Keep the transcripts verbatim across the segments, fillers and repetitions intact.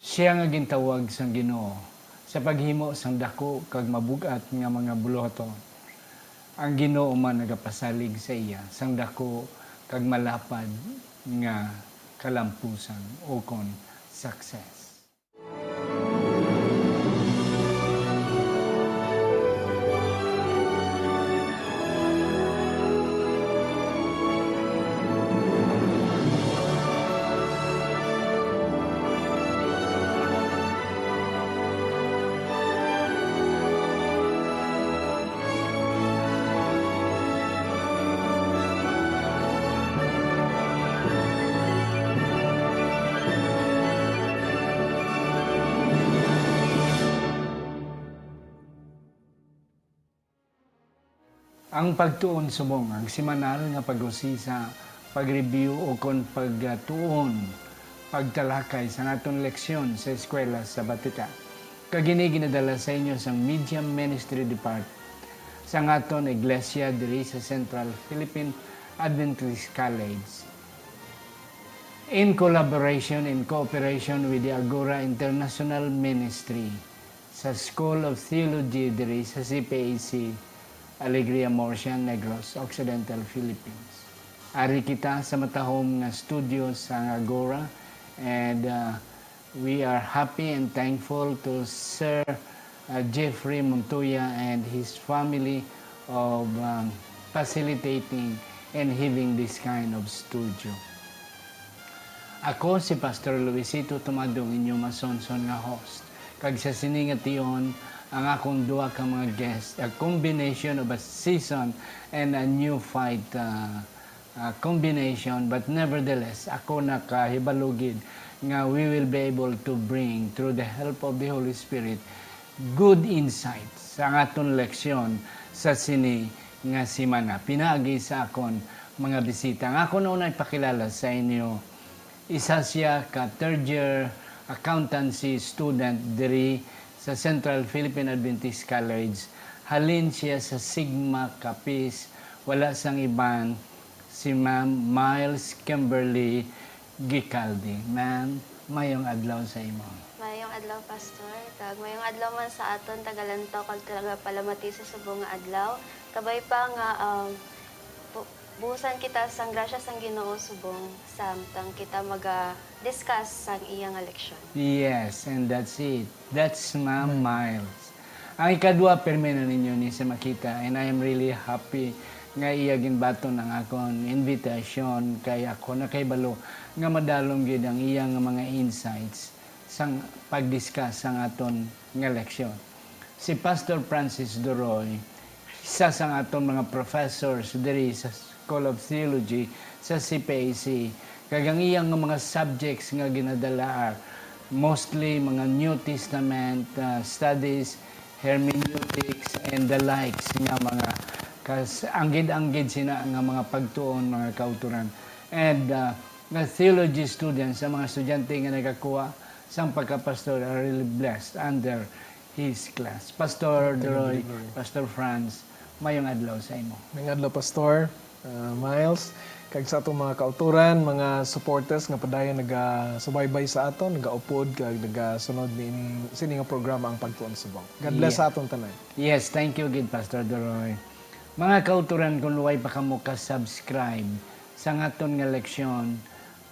Sia nga gintawag sang Ginoo sa paghimo sang daku kag mabug-at nga mga buluhaton. Ang Ginoo man nagapasalig sa iya sang daku kag malapad nga kalampusan, ukon success. Ang pagtuon subong ang semanal nga pag-usisa, pag-review, o kon pagtuon, pagtalakay sa naton leksyon sa eskwela sa Batika. Kag ini ginadala sa inyo sang Media Ministry Department sang aton iglesia diri sa Central Philippine Adventist College, in collaboration, in cooperation with the Agora International Ministry, sa School of Theology diri sa C P A C, Alegria Murcia, Negros Occidental, Philippines. Ari kita sa matahom nga studio sa Agora, and, uh, we are happy and thankful to Sir, uh, Jeffrey Montoya and his family of, um, facilitating and having this kind of studio. Ako si Pastor Luisito Tumadong, inyo masonson nga host. Kag sa sini nga tion, ang akong duha ka mga guest, a combination of a seasoned and a neophyte, uh, uh, combination, but nevertheless, ako nakahibalo gid nga we will be able to bring, through the help of the Holy Spirit, good insights sa aton leksyon sa sini nga semana. Pinaagi sa akon mga bisita, ang akon una ipakilala sa inyo, isa siya ka third year accountancy student diri sa Central Philippine Adventist College. Halin siya sa Sigma Capiz, wala sang iban si Ma'am Miles Kimberly Gicaldi. Ma'am, mayong adlaw sa imo. Mayong adlaw, Pastor, kag mayong adlaw man sa aton tagalantaw kag tagapalamati sa subong nga adlaw. Kabay pa nga, um, bu-, buhosan kita sang grasya sang Ginoo subong samtang kita maga-discuss sang iya nga leksyon. Yes, and that's it. That's Ma'am Miles. Ang ikadua, pirmi na ninyo ni siya makita, and I am really happy nga iya ginbaton ang akon invitation, kay ako nakahibalo nga madalom gid ang iya nga mga insights sang pag-discuss sang aton nga leksyon. Si Pastor Francis Doroy, isa sang aton mga professors diri sa School of Theology sa C P A C, kag ang iyang mga subjects nga ginadala are mostly mga New Testament, uh, studies, hermeneutics, and the likes nga mga kas-, anggid-anggid sina nga mga pagtuon, mga kauturan. And, uh, nga theology students, ang mga estudyante nga nagakuha sang pagkapastor are really blessed under his class. Pastor Doroy, Pastor Franz, mayong adlaw sa imo. Mayong adlaw, Pastor, ah, Miles, kag sa atong mga kauturan, mga supporters nga padayon nagasubaybay sa aton, nagaupod, kag nagasunod nining, sini nga programa, Ang Pagtuon Subong. God bless sa aton tanan. Yes, thank you gid, Pastor Doroy. Mga kauturan, kung way pa kamo ka-subscribe sa aton nga leksyon,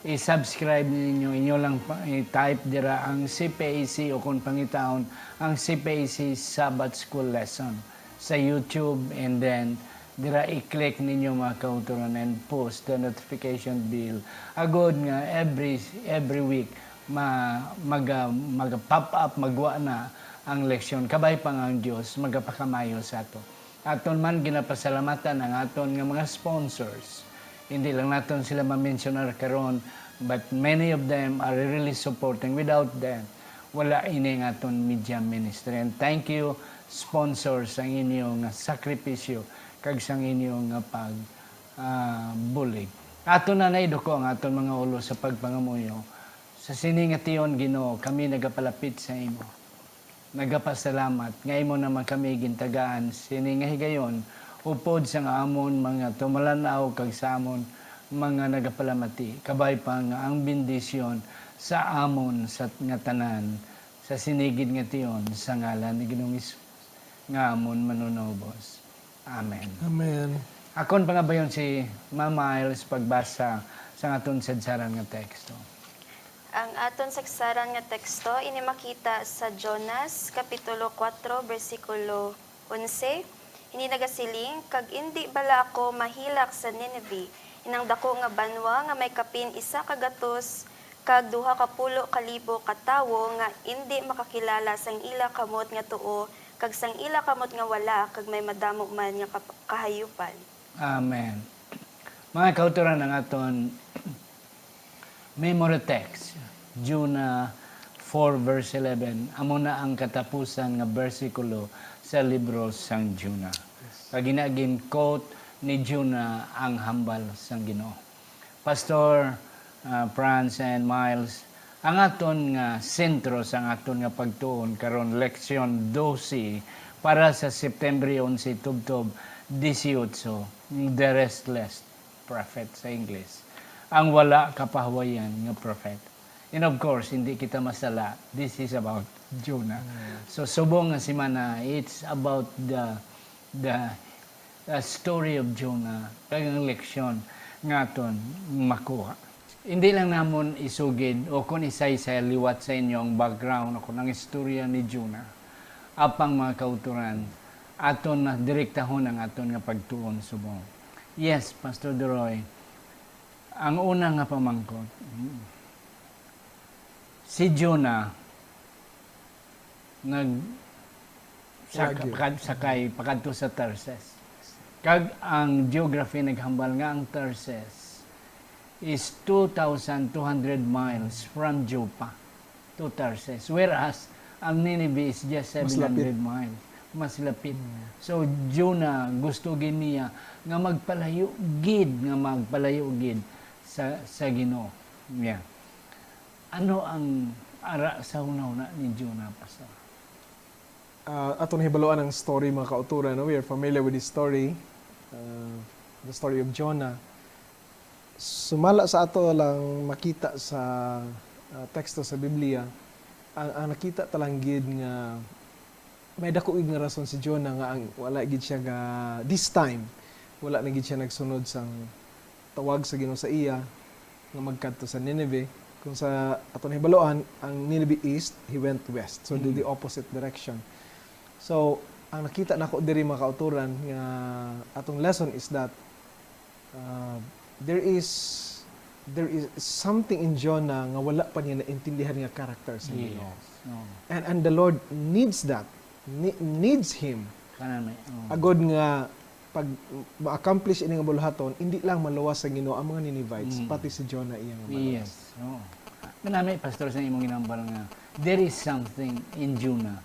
i-subscribe ninyo, inyo lang pa, i-type dira ang C P A C, o kung pangitaon, ang C P A C Sabbath School Lesson sa YouTube, and then dira i-click ninyo, mga kauturan, and post the notification bell. Agod nga every, every week, ma-, maga-, maga-pop up, magwa na ang leksyon. Kabay pa nga ang Dios magapakamayo sa ato. Aton man ginapasalamatan ang aton nga mga sponsors. Hindi lang naton sila ma-mensionar karon, but many of them are really supporting. Without them, wala ini ang aton media ministry. And thank you, sponsors, sang inyo nga sakripisyo kag sang inyo nga pag, ah, bulig. Aton na naiduko ang aton mga ulo sa pagpangamuyo. Sa sini nga tion, Ginoo, kami nagapalapit sa imo. Nagapasalamat nga imo naman kami gintagaan sini nga higayon, upod sang amon mga tumalan-aw kag sa amon mga nagapalamati. Kabay pa nga ang bendisyon sa amon sa nga tanan, sa sinigid nga tion, sa ngalan ni Ginoong Hesus nga amon Manunubos. Amen. Amen. Akon pangabayon si Ma'am Miles pagbasa sa aton sadsaran nga teksto. Ang aton sadsaran nga teksto ini makita sa Jonas Kapitulo kuwatro, bersikulo onse. Ini nagasiling, "Kag indi bala ako mahilak sa Nineveh, inang daku nga banwa nga may kapin isa ka gatos kag duha ka pulo ka libo ka tawo nga indi makakilala sang ila kamot nga tuo kag sang ila kamot nga wala, kag may madamo man nga kap- kahayupan." Amen. Mga kauturan, ang aton memory text, Jonah four verse eleven, amo na ang katapusan nga bersikulo sa libro sang Jonah. Kag ina gin-quote ni Jonah ang hambal sang Ginoo. Pastor, ah, Franz and Miles, ang aton nga sentro sang aton nga pagtuon karon, leksyon dose para sa September onse tubtob dieciocho, the restless prophet sa English, ang wala kapahuwayan nga prophet. And of course, hindi kita masala. This is about Jonah. So, subong nga semana, it's about the the uh, story of Jonah, kag ang leksyon nga aton makuha. Hindi lang namon isugid o kon isaysay liwat sa inyo ang background o kon ang istorya ni Jonah. Apang, mga kauturan, aton na direktahon ang aton nga pagtuon subong. Yes, Pastor Duroy, ang una nga pamangkot, si Jonah nag sa Wagyu. Pakad, sakay pakadto sa Tarses. Kag ang geography naghambal nga ang Tarses is two thousand two hundred miles from Joppa to Tarses, whereas ang Nineveh is just Mas seven lapit. hundred miles. Mas lapit. So, Jonah, gusto gid niya nga magpalayo gid, nga magpalayo gid sa, sa Ginoo. Yeah. Ano ang ara sa hunahuna ni Jonah, Pastor? Ah, aton hibaluan ang story, mga kauturan, no? We are familiar with this story, uh, the story of Jonah. Sumala sa ato lang makita sa ah, teksto sa Biblia, ang, ang nakita ta lang gid nga may dako gid nga rason si Jonah nga ang wala gid siya ga, this time, wala na gid siya nagsunod sang tawag sa Ginoo sa iya nga magkadto sa Nineveh. Kung sa aton hibaluan, ang Nineveh east, he went west. So, the, the opposite direction. So, ang nakita nako diri, mga kauturan, nga atong lesson is that uh, there is there is something in Jonah nga wala pa niya naintindihan nga character sa Ginoo. Oo. And and the Lord needs that. Ne- needs him. Kanami. Oo. Agod nga pag ma-accomplish ini nga buluhaton, hindi lang maluwas sa Ginoo ang mga Ninevites, Mm. pati si Jonah iya nga maluwas. Yes. Oo. Kanami, Pastor, sa imong ginambal nga there is something in Jonah.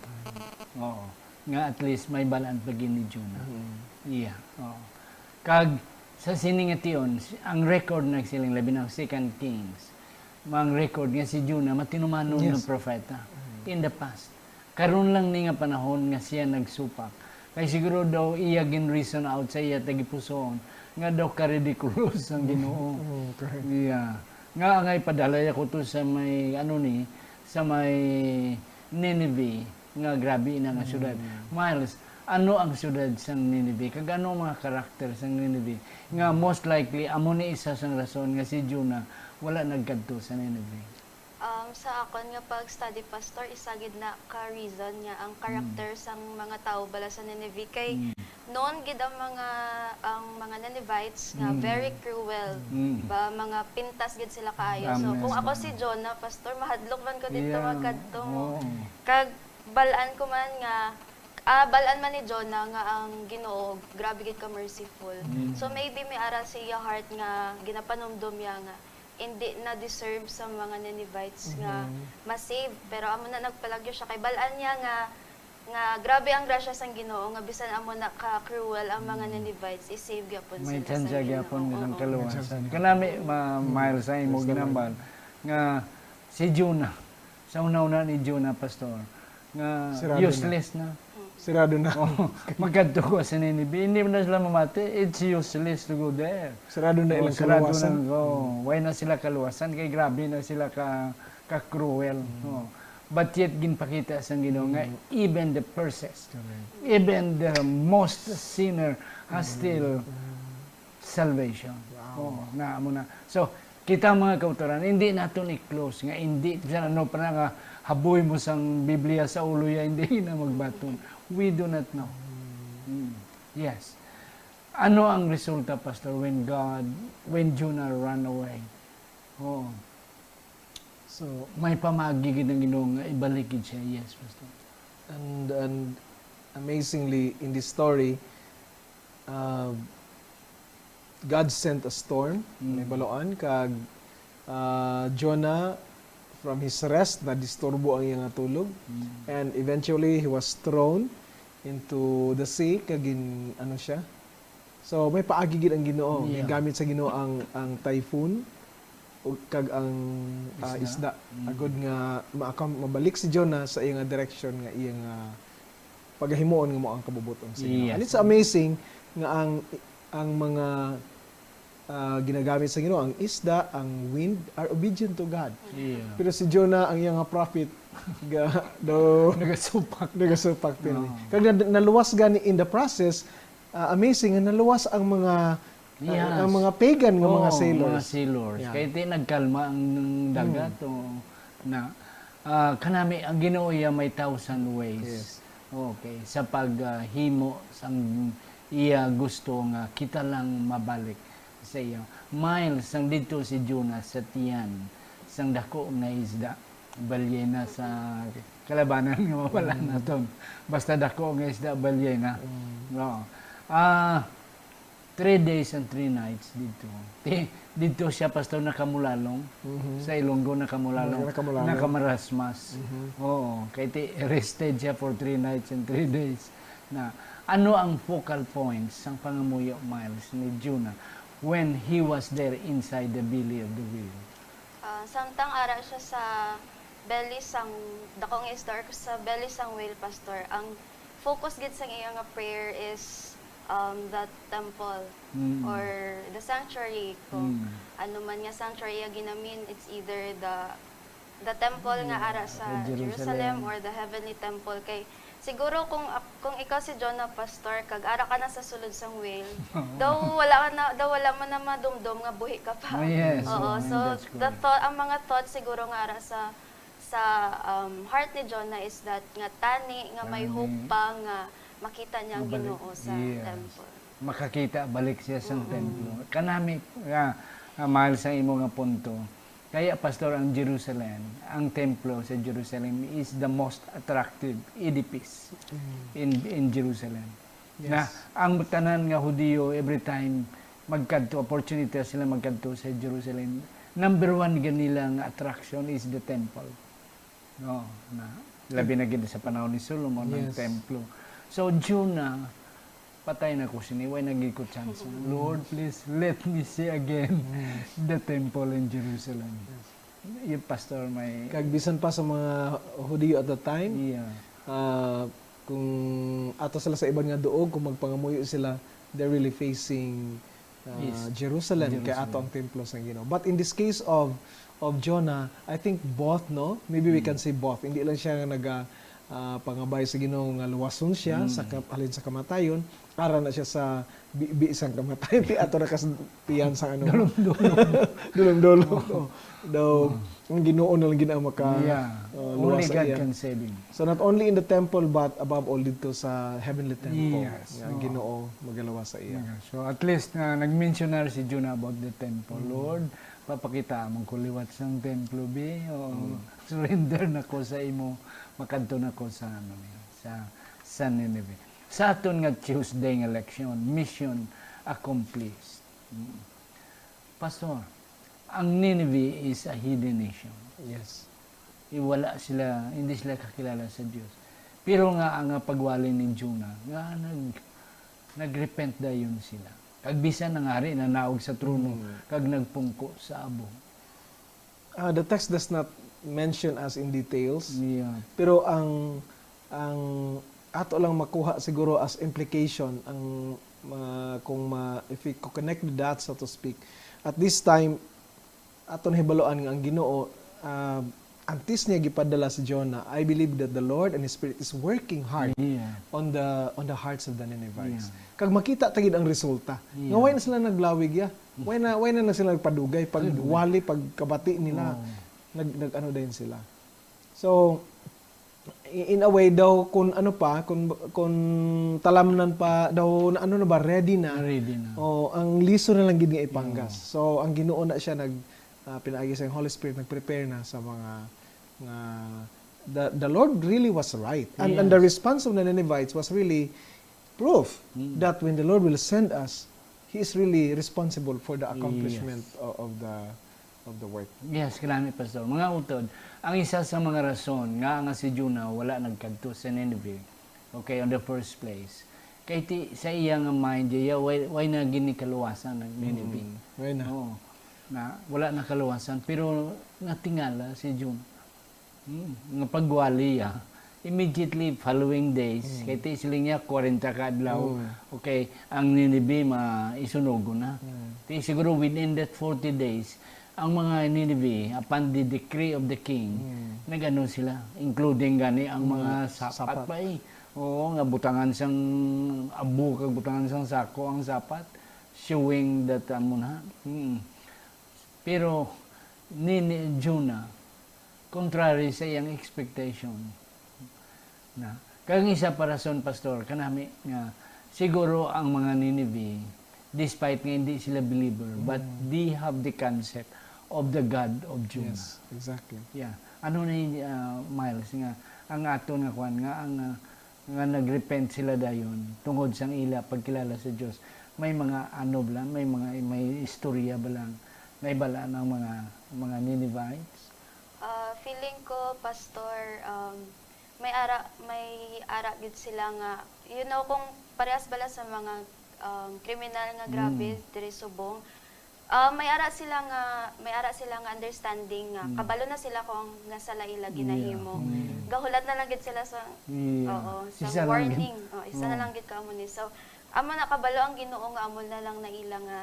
Oo. Nga at least may balaan pa gid ni Jonah. Mm. Iya. Oo. Kag sa sini nga tion, si- ang record nagsiling, labi na ang Second Kings, ang record nga si Jonah matinumanon Yes. nga propeta in the past. Karon lang ni nga panahon nga siya nagsupak. Kay siguro daw iya gin-reason out sa iya tagipusoon nga daw ka-ridiculous ang Ginoo. Mm, correct. Yeah. Nga angay padalay ako to sa may, ano ni, sa may Nineveh, nga grabe na nga syudad. Miles, ano ang syudad sang Nineveh? Kag ano ang mga karakter sang Nineveh? Nga most likely, amo ni isa sang rason nga si Jonah wala nagkadto sa Nineveh. Um, sa akon nga pag-study, Pastor, isa gid na ka reason nga ang karakter sang mga tawo bala sa Nineveh kay noon gid ang mga ang mga Ninevites nga Mm. very cruel. Mm. Ba, mga pintas gid sila kaayo. So, Amen. Kung ako si Jonah, Pastor, mahadlok man ko dito Yeah. magkadto. Oo. Kag bal-an ko man nga ah, bal-an man ni Jonah nga ang Ginoo grabe gid ka merciful. Mm. So maybe may ara sa iya heart nga ginapanumdom niya nga hindi na deserve sa mga Ninevites nga ma-save, pero amo na nagpalagyo siya kay bal-an niya nga nga grabe ang grasya sang Ginoo nga bisan amo na ka cruel ang mga Ninevites, i-save gyapon May sila chance sa Ginoo. gyapon sang Oo. kaluwasan. May chance. Kanami, ma Miles, sa imo Praise the Lord. ginambal nga si Jonah, sa una-una ni Jonah, Pastor, nga Sirado na. useless na. Sirado na. Oh, magkadto ko sa Nineveh. Hindi na sila mamati. It's useless to go there. Sirado na Oh, ilang sirado kaluwasan. na. Oh, why na sila kaluwasan? Kay grabe na sila ka ka-cruel. Mm. Oh. But yet, ginpakita sang Ginoo nga Mm. even the persons, Correct. even the most sinner has still salvation. Wow. Oh, na mo na. So, kita, mga kautoran, hindi naton i-close nga hindi sa ano pa na nga haboy mo sang Biblia sa ulo ya, hindi na magbaton. We do not know. Mm. Yes. Ano ang resulta, Pastor, when God, when Jonah ran away? Oh. So, May pamagi gid ang Ginoo nga ibalik gid siya. Yes, Pastor. and and amazingly, in this story, uh, God sent a storm, Mm. nahibaloan, kag uh, Jonah, from his rest, nadisturbo ang iyang tulog. Mm. And eventually, he was thrown into the sea, kag gin, ano siya. So, may paagi gid ang Ginoo. Yeah. Gamit sa Ginoo ang, ang typhoon, ug kag ang ah, Isda. isda. Mm. Agod nga maakam, mabalik si Jonah sa iyang direksyon nga iyang ah, pagahimuon nga mao ang kabubot-on sa Ginoo. Yes. And it's amazing nga ang ang mga ah, ginagamit sa Ginoo, ang isda, ang wind, are obedient to God. Yeah. Pero si Jonah, ang iyang prophet, ga, do, Nagasupak. nagasupak din. Oo. Kag na, naluwas gani in the process, ah, amazing nga naluwas ang mga ah, Yes. ang mga pagan nga mga Oo, sailors. Mga sailors. Yeah. Kaya ti nagkalma ang dagat, o na ah, kanami ang Ginoo iya may thousand ways. Yes. Okay, sa pag ah, himo sang iya gusto nga kita lang mabalik sa iya. Miles sang didto si Jonah sa tiyan sang dako nga isda, balyena sa kalabanan nga mawala Mm. naton. Basta dako nga isda, balyena. Mm. No. Ah, three days and three nights didto. Ti- didto siya, Pastor, nakamulalong. Mhm. Sa Ilonggo, nakamulalong. Nakamulalong. Nakamarasmas. Mhm. Oo. Kay ti rested siya for three nights and three days. Na, ano ang focal points sang pangamuyo, Miles, ni Jonah when he was there inside the belly of the whale? Ah, samtang ara siya sa belly sang dako nga isda or sa belly sang whale, Pastor, ang focus gid sang iya nga prayer is um, the temple Mm. or the sanctuary. Kung Mm. ano man nga sanctuary iya ginamin, it's either the the temple nga ara sa Sa Jerusalem. Jerusalem or the heavenly temple. Kay siguro kung ak- kung ikaw si Jonah, Pastor, kag ara ka na sa sulod sang whale, daw wala ka na, daw wala mo na madumdom nga buhi ka pa. Oh, yes. Oo, Oh, so that's the correct. thought, ang mga thoughts siguro nga ara sa sa um, heart ni Jonah is that nga tani nga may Tani. hope pa nga makita niya ang Mabalik. Ginoo sa Yes. temple. Makakita balik siya sa Mm-mm. templo. Kanami nga, ah, mahal sa imo nga punto. Kaya, Pastor, ang Jerusalem, ang templo sa Jerusalem is the most attractive edifice Mm. in in Jerusalem. Yes. Na ang tanan nga Hudiyo, every time magkadto, opportunity sila magkadto sa Jerusalem, number one ganila nga attraction is the temple. No, na labi na gid sa panahon ni Solomon ang Yes. templo. So Jonah, patay na ko sini, way na gid ko chance. Lord, please let me see again Mm. the temple in Jerusalem. Yes. Yung pastor may Kag bisan pa sa mga Hudiyo at the time, Yeah. ah, kung ato sila sa iban nga duog, kung magpangamuyo sila, they're really facing ah, Yes. Jerusalem, kay Jerusalem. ato ang templo sa Ginoo. But in this case of of Jonah, I think both, no? Maybe we Mm. can say both. Hindi lang siya nga naga ah, pangabay sa Ginoo nga luwason siya Mm. sa ka- halin sa kamatayon, ara na siya sa bi, bi sang kamatayon, ti ato na kas tiyan sa ano. Dulom-dulom. Dulom-dulom. Oh. Daw ang Ginoo na lang gid ang maka Yeah. ah, Only luwasa God iya. Can save him. So not only in the temple but above all dito sa heavenly temple Yes. nga ang Oo. Ginoo magaluwas sa iya. So at least na nag-mention na si Jonah about the temple. Mm. Lord, papakita mo ko liwat sang templo, bi. O, Mm. surrender na ko sa imo, makadto na ko sa ano niya, sa sa Nineveh. Sa aton nga Tuesday nga leksyon, mission accomplished. Mm. Pastor, ang Nineveh is a heathen nation. Yes. Eh, wala sila, hindi sila kakilala sa Dios. Pero nga ang pagwali ni Jonah, nga nag nagrepent dayon sila. Kag bisan ang hari nanaog sa trono, Mm. kag nagpungko sa abo. Ah, the text does not mention us in details. Yeah. Pero ang ang ato lang makuha siguro as implication ang mga, kung ma, if we co-, connect the dots, so to speak. At this time, ato nahibaluan nga ang Ginoo ah, antes niya gipadala si Jonah, I believe that the Lord and His Spirit is working hard Yeah. on the on the hearts of the Ninevites. Yeah. Kag makita ta gid ang resulta. Nga Yeah. way na sila naglawig ya. Way na way na, na sila nagpadugay pag wali, pag kabati nila. Oh. Nag nag-ano dayon sila. So i- in a way daw, kung ano pa, kung kung talamnan pa daw, na ano na ba, ready na. Ready na. O ang liso na lang gid nga ipanggas. So ang Ginoo na siya nag ah, pinaagi sa Holy Spirit, nag-prepare na sa mga nga the, the Lord really was right. And, and the Yes. response of the Ninevites was really proof Mm. that when the Lord will send us, He is really responsible for the accomplishment Yes. o- of the of the work. Yes, kanami, Pastor. Mga utod, ang isa sa mga rason nga nga si Jonah wala nagkadto sa Nineveh, okay, on the first place, kay ti, sa iya nga mind, iya, way, way na gini kaluwasan ang Nineveh. Way na. Oo. Na, wala na kaluwasan, pero natingala si Jonah. Hmm, nga pagwali, ah. Immediately following days, Mm. kay ti siling niya, kwarenta ka adlaw, Mm. okay, ang Nineveh maisunugon na. Mm. Ti siguro within that forty days, ang mga Nineveh, upon the decree of the king, Mm. nagano sila, including gani ang Mm, mga sapat, sapat. pa eh. Oo, nga butangan sang abo, kag butangan sang sako ang sapat, showing that amo na. Mm. Pero ni, ni Jonah, contrary sa iyang expectation. Na, kag ang isa pa rason, Pastor, kanami nga siguro ang mga Nineveh, despite nga hindi sila believer, but Mm. they have the concept of the God of Jonah. Yes, exactly. Yeah. Ano ni, ah, Miles, nga ang aton nga kwan, nga ang, ah, nga nagrepent sila dayon tungod sang ila pagkilala sa Dios? May mga ano ba lang, may mga, may istorya ba lang naibalaan ang mga, mga Ninevites? Ah, feeling ko, Pastor, um, may ara may ara gid sila nga, you know, kung parehas bala sa mga, um, kriminal nga grabe Mm. diri subong, ah, may ara sila nga, may ara sila nga understanding nga Mm. kabalo na sila kung nga sala ila Yeah. ginahimo. Mm. Gahulat na lang gid sila sa, Yeah. oo, sa Isa lang gid. Warning. Oh, isa na Oo. lang gid ka amo ni. So, amo na, kabalo ang Ginoo nga amo na lang na ila nga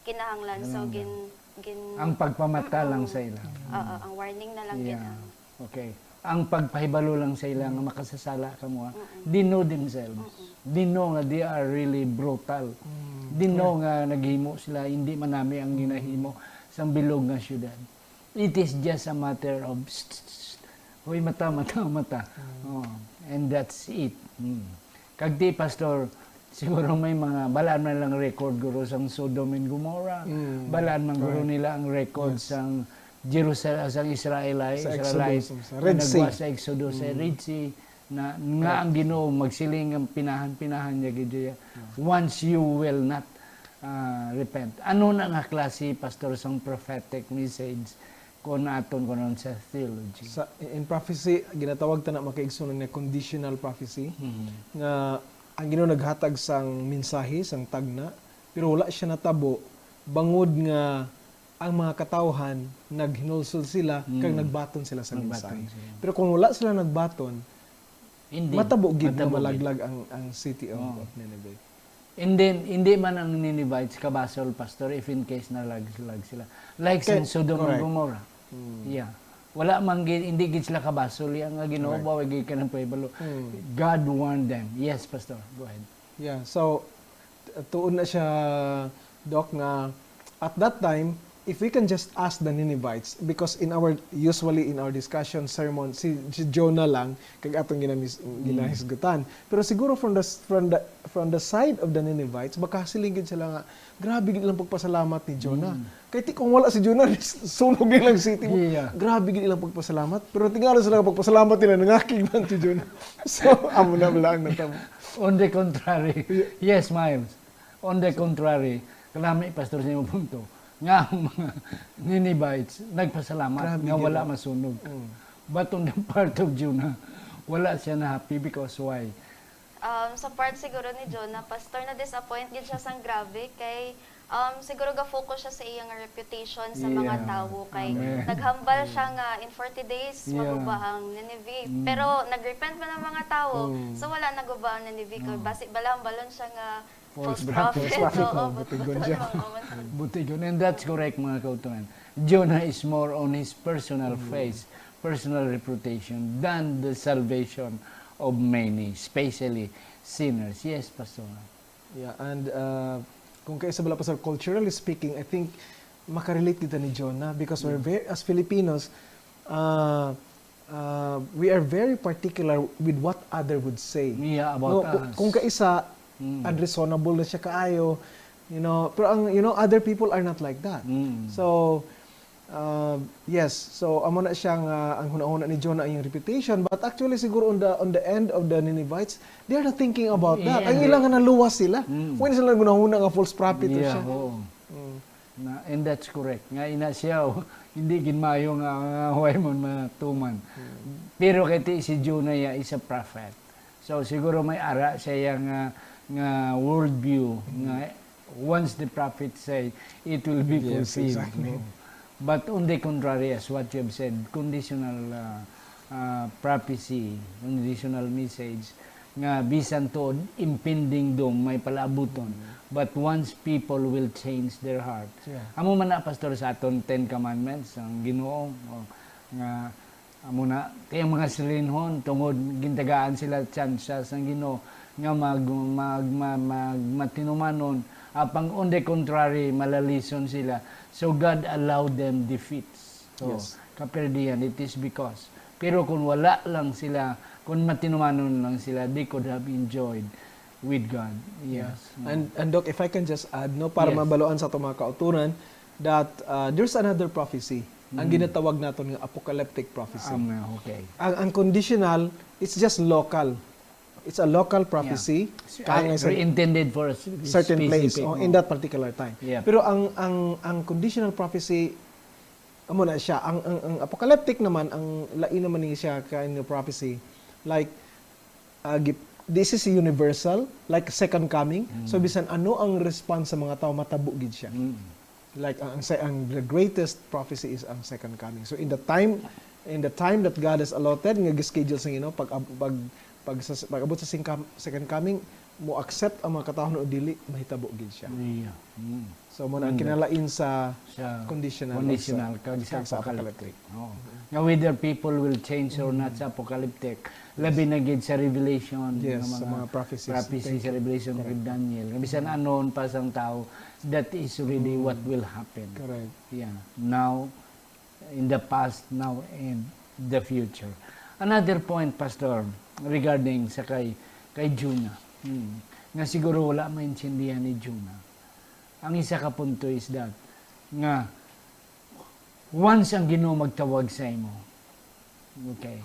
kinahanglan. So, Kinahanglan. gin gin Ang pagpamata lang Mm-mm. sa ila. Oo, ang warning na lang gid Yeah. ang Okay. Ang pagpahibalo lang sa ila nga makasasala kamo, ha? Mm-mm. They know themselves. Mm-mm. They know nga they are really brutal. Mm, They know nga naghimo sila, hindi man nami ang ginahimo sang bilog nga syudad. It is just a matter of, "Hoy, mata, mata, mata." Mm. Oh, and that's it. Mm. Kag di, Pastor, siguro may mga, balaan man lang record, guro, sang Sodom and Gomorrah. Mm. Balaan man, guro, Correct. nila ang record Yes. sang Jerusalem, sang Israel, ay, Sa Israelite, Exodus, sa na Red nagwa Sea. sa Exodus, sa Mm. Red Sea, na, nga ang Ginoo magsiling nga pinahan-pinahan niya gid siya. Once you will not, ah, repent. Ano na nga klase, Pastor, sang prophetic message kung aton kunon sa theology? Sa, in prophecy, ginatawag ta na, mga kaigsunan, nga conditional prophecy, Mhm. nga ang Ginoo naghatag sang mensahe, sang tagna, pero wala siya natabo, bangod nga ang mga katawhan naghinulsol sila, Mm. kag nagbaton sila sa Nagbaton mensahe. sila. Pero kung wala sila nagbaton, Hindi. matabo gid nga Matabo gid. malaglag ang, ang city of, Oh. of Nineveh. And then, hindi man ang Ninevites kabasol, Pastor, if in case nalag-, lag sila. Like Kay- sa Sodom and correct. Gomorrah. Mm. Yeah. Wala man gid, hindi gid sila kabasol. Ang nga Ginoo Correct. ba, wala gid ka ng pahibalo. Mm. God warned them. Yes, Pastor. Go ahead. Yeah, so, t- tuon na siya, Doc, nga at that time, if we can just ask the Ninevites, because in our, usually in our discussion sermon, si, si Jonah lang, kag atong ginamis, ginahisgutan. Pero siguro from the, s- from the, from the side of the Ninevites, makasiling gid sila nga, grabe gid ilang pagpasalamat ni Jonah. Kay ti kung wala si Jonah, sunog ilang city mo. Yeah. Grabe gid ilang pagpasalamat. Pero tingala sila nga pagpasalamat nila, nangakig man si Jonah. So, amo na bala ang natabo. On the contrary. Yes, Miles. On the contrary, kalami, Pastor, sa imong punto, nga ang mga Ninevites nagpasalamat Grabe nga gid. Wala masunog. Mm. But on the part of Jonah, wala siya na happy because why? Um, sa part siguro ni Jonah, Pastor, na-disappoint gid siya sang grabe kay, um, siguro ga-focus siya sa iya nga reputation sa mga Yeah. tawo kay Amen. naghambal siya nga in forty days Yeah. maguba ang Nineveh. Mm. Pero nag-repent man ang mga tawo, Mm. so wala naguba ang Nineveh. Kay Mm. basi bala hambalon siya nga False false prophet. prophet. False prophet, Oo, no? Butigon siya. oo. Butigon. And that's correct, mga kautunan. Jonah is more on his personal faith. personal reputation than the salvation of many, especially sinners. Yes, Pastor. Yeah, and uh, kung kaisa bala, Pastor, culturally speaking, I think makarelate kita ni Jonah because we're very, as Filipinos, uh, uh, we are very particular with what other would say. Yeah, about No, ku- us. Kung kaisa, Mm. unreasonable na siya kaayo, you know, pero ang, you know, other people are not like that. Mm. So, uh, yes, so amo na siya nga ang hunahuna ni Jonah ang iyang reputation, but actually siguro on the on the end of the Ninevites, they are not thinking about that. Yeah, Ang they- ilang nga naluwas sila. Mm. When sila gunahuna nga false prophet na Yeah, siya. Oo. Mm. Na, and that's correct. Nga ina siya, oh, hindi gid maayo nga, nga huway mo matuman. Pero kay ti si Jonah ya is a prophet. So siguro may ara siya ya nga, nga worldview nga once the prophet say, it will be Yes, fulfilled. Exactly. No? But on the contrary, as what you have said, conditional uh, uh, prophecy, conditional message, nga bisan tuod impending doom may palaabuton, but once people will change their heart. Yeah. Amo man na, Pastor, sa aton Ten Commandments, ang Ginoo, o, nga amo na, kay ang mga silinhon, tungod gintagaan sila tsansa sang Ginoo nga mag, mag, mag, mag, matinumanon, apang on the contrary, malalison sila. So God allowed them defeats. So, Yes. kaperdihan, it is because. Pero kung wala lang sila, kung matinumanon lang sila, they could have enjoyed with God. Yes. And and Doc, if I can just add, no, para Yes. mabaluan sa atong mga kauturan that uh, there's another prophecy. Ang ginatawag naton nga apocalyptic prophecy. Um, okay. Ang ang conditional, it's just local. It's a local prophecy. Ah, Kaya nga sa intended for a s- certain place, specific, oh, oh. In that particular time. Yeah. Pero ang ang ang conditional prophecy, amo na siya. Ang, ang, ang apocalyptic naman, ang lain naman ni siya kind of prophecy. Like, uh, gip- this is universal, like second coming. So, bisan ano ang response sa mga tao, matabo gid siya. Mm. Like, ang, ang, sa- ang the greatest prophecy is ang second coming. So, in the time, in the time that God has allotted, nga gi-schedule sa Ginoo, pag, pag, pag, sa, pag abot sa singkam- second coming, mo accept ang mga katawhan o dili, mahitabo gid siya. Yeah. Mm. So, mo na ang Mm. kinalain sa Sa conditional, conditional, sa- kag sa kag sa apocalyptic. apocalyptic. Oo. Nga whether people will change or not sa apocalyptic, labi na gid sa Revelation, Yes, nga sa mga prophecies. prophecy Thank sa you. Revelation Correct. kag Daniel. Nga bisan anon pa sang tao, that is already what will happen. Correct. Yeah. Now, in the past, now, and the future. Another point, Pastor, regarding sa kay, kay Jonah. Hmm. Nga siguro wala maintindihan ni Jonah. Ang isa ka punto is that, nga once ang Ginoo magtawag sa imo, okay,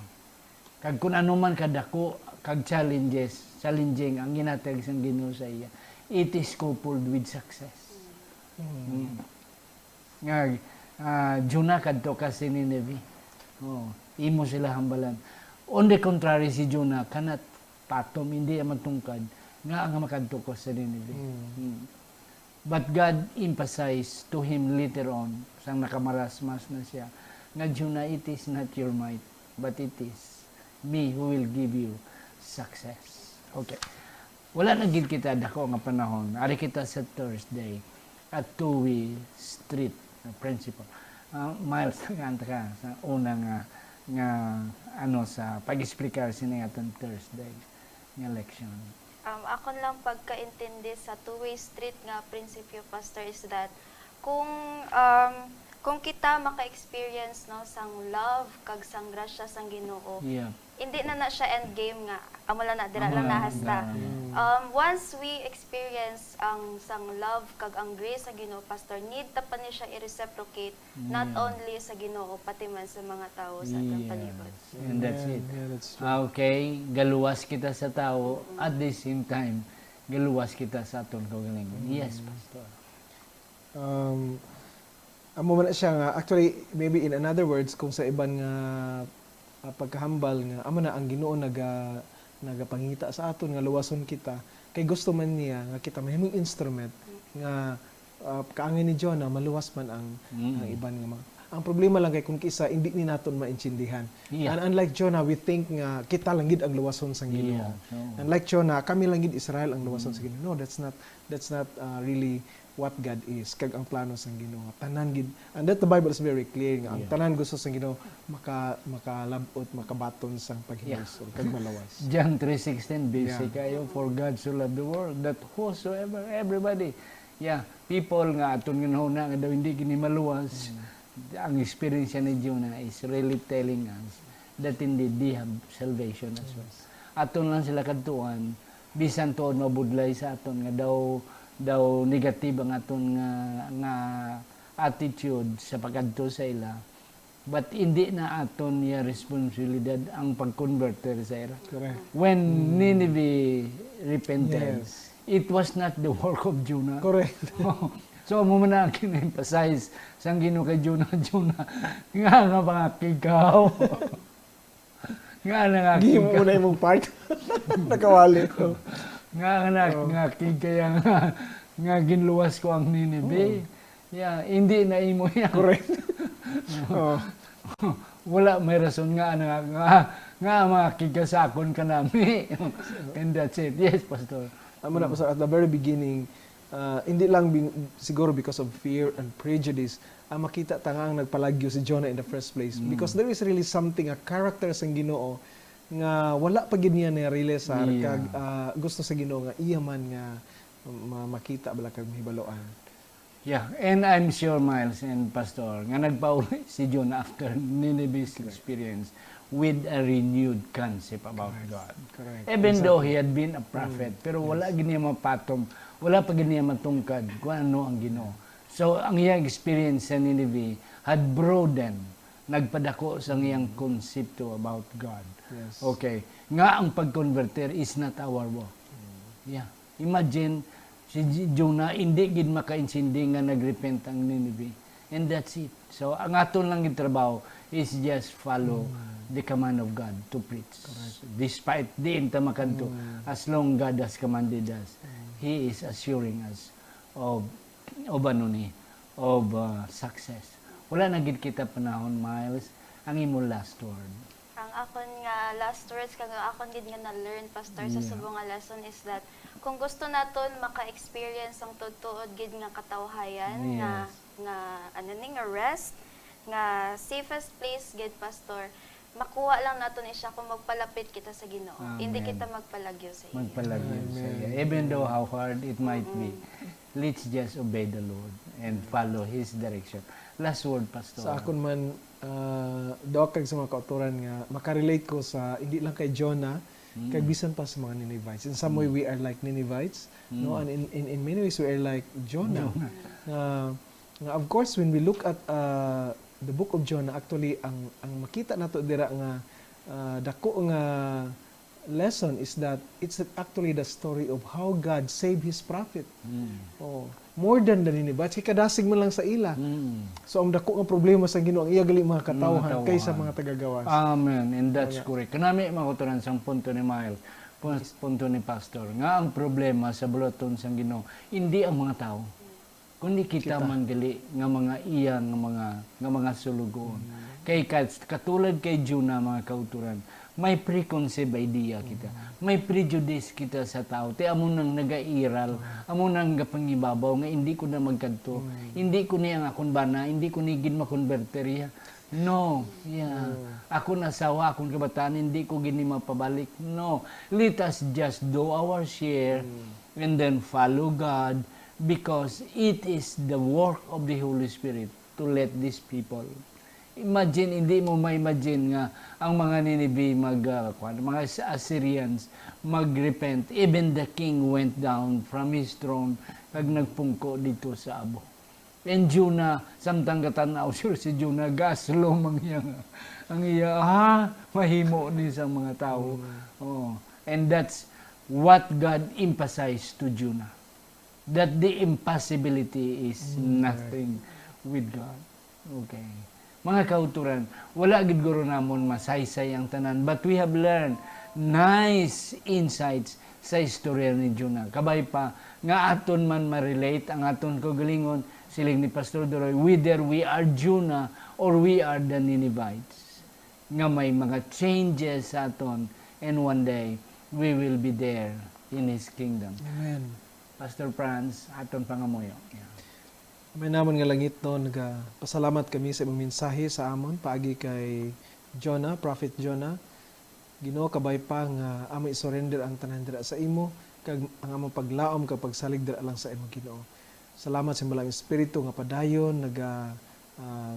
kag kun ano man kadako kag challenges, challenging ang ginatag sang Ginoo sa iya, it is coupled with success. Mm. Nga, ah, Jonah, kadto ka sa Nineveh. Oh, imo sila hambalan. On the contrary, si Jonah cannot fathom, hindi niya matungkad nga ang makadto ko sa Nineveh. Mm. Mm. But God emphasized to him later on, sang nakamarasmas na siya, nga, "Jonah, it is not your might, but it is me who will give you success." Okay. Wala na gid kita dako nga panahon. Ari kita sa Thursday at two-way street principle. Ah, Miles, tagaan ta ka sa una nga, nga, ano, sa pag-explicar sini atong Thursday nga leksyon. Um, akon lang pagkaintindi sa two-way street nga prinsipyo, Pastor, is that kung, um, kung kita maka-experience, no, sang love kag sang grasya sang Ginoo, Yeah. hindi na na siya end game nga amo lang na, dira Amo lang lang, nahasta. ah. Um, once we experience ang sang love kag ang grace sa Ginoo, Pastor, need ta pa ni siya i-reciprocate, not Yeah. only sa Ginoo, pati man sa mga tawo sa atong Yes. palibot. And that's Yeah, it. yeah, that's true. Ah, okay, galuwas kita sa tao, at the same time, galuwas kita sa aton kaugalingon. Yes, Pastor. Um, amo man na siya nga, actually, maybe in another words, kung sa iban nga ah, pagkahambal nga, amo na ang Ginoo naga nagapangita sa aton nga luwason kita, kay gusto man niya nga kita mahimong instrument nga ah, kaangay ni Jonah, maluwas man ang, Mm. ang iban nga mga. Ang problema lang kay kung kisa, hindi ni naton maintindihan. Yeah. And unlike Jonah, we think nga kita lang gid ang luwason sang Ginoo. Yeah, so Unlike Jonah, kami lang gid Israel ang luwason sa Ginoo. No, that's not, that's not, uh, really what God is, kag ang plano sang Ginoo. Tanan gid, and that the Bible is very clear nga ang Yeah. tanan gusto sang Ginoo maka-, makalab-ot, makabaton sang paghinulsol, kag malawas. John three sixteen, basic Yeah. kayo, "For God so loved the world, that whosoever," everybody. Yeah, people nga aton nga nahuna nga daw hindi gini maluwas, ang eksperyensya ni Jonah is really telling us that indeed they have salvation as well. Yes. Aton lang sila kadtuan, bisan tuod mabudlay sa aton nga daw, daw negative ang aton nga, nga attitude sa pagkadto sa ila, but hindi na aton niya responsibilidad ang pag-converter sa ila. Correct. When Mm. Nineveh repented, Yes. it was not the work of Jonah. Correct. So, amo man ang gin-emphasize sang Ginoo kay Jonah, Jonah, nga, nga mga kigaw. Nga na nga Gihimo kigaw. mo na imong part. Nakawali. Nga na Oh. nga kigaw nga, nga ginluwas ko ang Nineveh. Oh. Yeah, hindi na imo yan. Correct. Oh. Wala may rason nga, nga, nga, nga mga kigasakon ka nami. And that's it. Yes, Pastor. Amo na, Mm. Pastor, at the very beginning, uh, hindi lang bin-, siguro because of fear and prejudice, ang makita ta nga ang nagpalagyo si Jonah in the first place. Mm. Because there is really something, a character sang Ginoo nga wala pa gid niya na-realize, sir, Yeah. kag, uh, gusto sa Ginoo nga iya man nga ma-, makita bala kag mahibaluan. Yeah, and I'm sure, Miles and Pastor, nga nagpauli si Jonah after Nineveh's Correct. experience with a renewed concept about Correct. God. Correct. Even though Exactly. he had been a prophet, Mm. pero wala Yes. gid niya mapatom, wala pa gid niya matungkad kung ano ang Ginoo. So, ang iyang experience sa Nineveh had broadened, nagpadako sa iyang Mm. konsepto about God. Yes. Okay. Nga ang pag-converter is not our work. Mm. Yeah. Imagine, si J-, Jonah, hindi gid makaintindi nga nagrepent ang Nineveh. And that's it. So, ang aton lang gid trabaho is just follow Mm. the command of God to preach. Correct. Despite diin ta makadto, Mm. as long God has commanded us, Mm. He is assuring us of, of ano ni, of, uh, success. Wala na gid kita panahon, Miles. Ang imo last word. Ang akon nga last words kag ang akon gid nga na-learn, Pastor, sa Yeah. subong nga lesson is that kung gusto naton maka-experience ang tuod-tuod gid nga katawhayan, nga, Yes. nga, ano ni, nga rest, nga safest place gid, Pastor, makuha lang naton ni siya kung magpalapit kita sa Ginoo. Hindi Amen. kita magpalagyo sa iya. Magpalagyo sa Amen. iya. Even though how hard it might be, Mm-mm. let's just obey the Lord and follow His direction. Last word, Pastor. Sa akon man, ah, Doc, kag sa mga kautoran nga makarelate ko sa, hindi lang kay Jonah, Mm. kag bisan pa sa mga Ninevites. In some way, Mm. we are like Ninevites, no? Mm. And in, in, in many ways, we are like Jonah. Jonah. Nga, nga, of course, when we look at, ah, the book of Jonah, actually, ang, ang makita nato dira nga, ah, dako nga lesson is that it's actually the story of how God saved His prophet. Mm. Oh, more than the Ninevites, kay kadasig man lang sa ila. Mm. So, ang dako nga problema sa Ginoo, ang iya gali mga katawhan Mga katawhan. kaysa mga taga-gawas. Amen. And that's Wala. correct. Kanami, mga kautoran, sang punto ni Miles, pun-, Yes. punto ni Pastor, nga ang problema sa buluhaton sang Ginoo, hindi ang mga tawo, kundi kita Kita. man gali nga mga iya nga mga, nga mga sulugoon. Mm. Kay kat-, katulad kay Jonah, mga kautoran, may preconceived idea kita. Mm. May prejudice kita sa tawo. Ti amo nang nagairal, Mm. amo nang gapangibabaw nga hindi ko na magkadto. Mm. Hindi ko ni ang akon bana, hindi ko ni gid makonberter iya. No, yeah. Mm. Akon asawa, akon kabataan, hindi ko gid ni mapabalik. No. Let us just do our share Mm. and then follow God because it is the work of the Holy Spirit to let these people. Imagine, hindi mo ma-imagine nga ang mga Nineveh mag, ah, kwan, mga As-, Assyrians mag-repent. Even the king went down from his throne kag nagpungko dito sa abo. And Jonah, samtang gatan-aw, sure si Jonah, gaslo man iya nga, ang iya, ha, mahimo ni sa mga tawo. Mm. Oo. And that's what God emphasized to Jonah, that the impossibility is Mm, nothing with God. Okay. Mga kauturan, wala gid guro namon masaysay ang tanan, but we have learned nice insights sa istorya ni Jonah. Kabay pa nga aton man ma-relate ang aton kaugalingon, siling ni Pastor Doroy, whether we are Jonah Or we are the Ninevites nga may mga changes sa aton, and one day we will be there in His kingdom. Amen. Pastor Franz, aton pangamuyo. Yeah. Amay namon nga langitnon, nagapasalamat kami sa imong mensahe sa amon paagi kay Jonah, Prophet Jonah. Ginoo, kabay pa nga amon i-surrender ang tanan dira sa imo, kag ang among paglaom kag pagsalig dira lang sa imo, Ginoo. Salamat sa imong Espiritu nga padayon naga ah,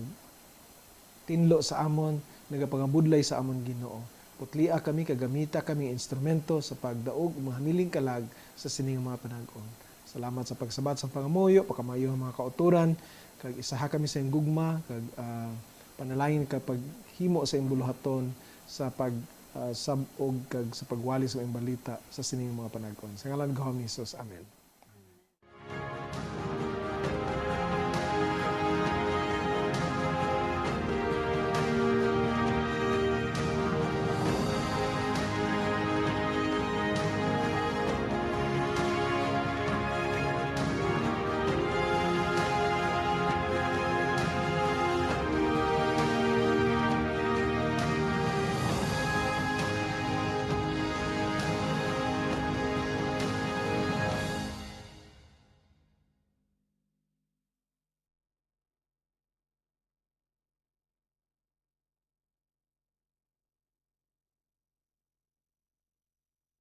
tinlo sa amon, nagapangabudlay sa amon, Ginoo. Putlia kami kag gamita kami nga instrumento sa pagdaog og mga hamiling kalag sa sining mga panag-on. Salamat sa pagsabat sa pangamuyo, pagkamaayo nga mga kauturan, kag isaha kami sa iyong gugma, kag ah, panalangin ka paghimo sa iyong buluhaton sa pag ah, sab-og kag sa pagwali sa iyong balita sa sining mga panag-on. Sa ngalan ni Ginoong Jesus, amen.